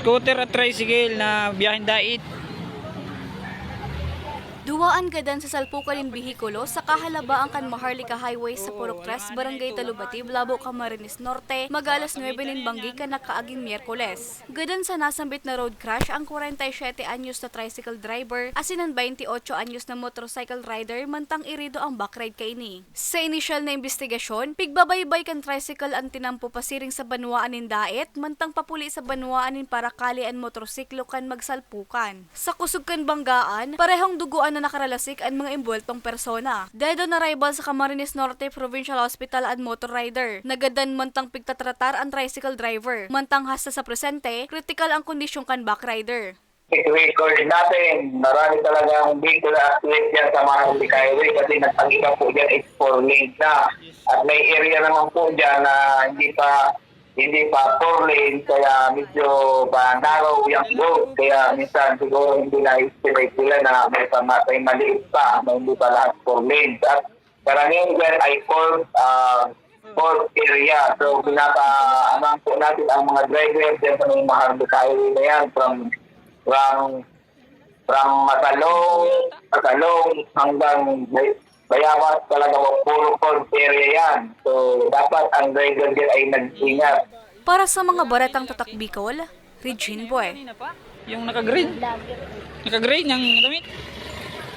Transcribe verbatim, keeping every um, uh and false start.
Scooter at tricycle na biyaheng dait. Duwaan gadan sa salpukan nin behikulo sa kahalabaan kan Maharlika Highway sa Purok tres, Barangay Talubati, Labo, Camarines Norte, mag-alas nuebe nin banggi kan nakaaging Miyerkules. Gadan sa nasambit na road crash ang kwarenta y siyete anyos na tricycle driver asin an baynti otso anyos na motorcycle rider, mantang irido ang backride kaini. Sa inisyal na imbestigasyon, pigbabaybay kan tricycle an tinampo pasiring sa banwaan nin dait, mantang papuli sa banwaan nin parakali an motorsiklo kan magsalpukan. Sa kusog kan banggaan, parehong dugoan na nakaralasik an mga embuweltong persona. Dead on arrival sa Camarines Norte Provincial Hospital an motor rider. Nagadan mantang pigtatratar an tricycle driver, mantang hasta sa presente, kritikal ang kondisyon kan backrider. Record natin, marami talagang vehicular accident dyan sa Maharlika Highway kasi nag- ang iba po dyan is four lanes na. At may area naman po dyan na hindi pa hindi pa four lanes, kaya medyo pa narrow yung road. Kaya minsan siguro hindi na-estimate nila na may pamatay maliit pa, na hindi pa lahat four lanes. At karamihan dyan ay curved, ah, curved area. So, pinapa-, ano po natin ang mga driver dyan sa may Maharlika Highway na yan, from, from, from Masalong, Masalong hanggang Bay-, Bayabas, talaga po, puro curved area yan. So, dapat ang driver dyan ay nag-ingat. Para sa mga baretang tatak Bicol, Regine Boy. Yung naka-green. Naka-green yung damit.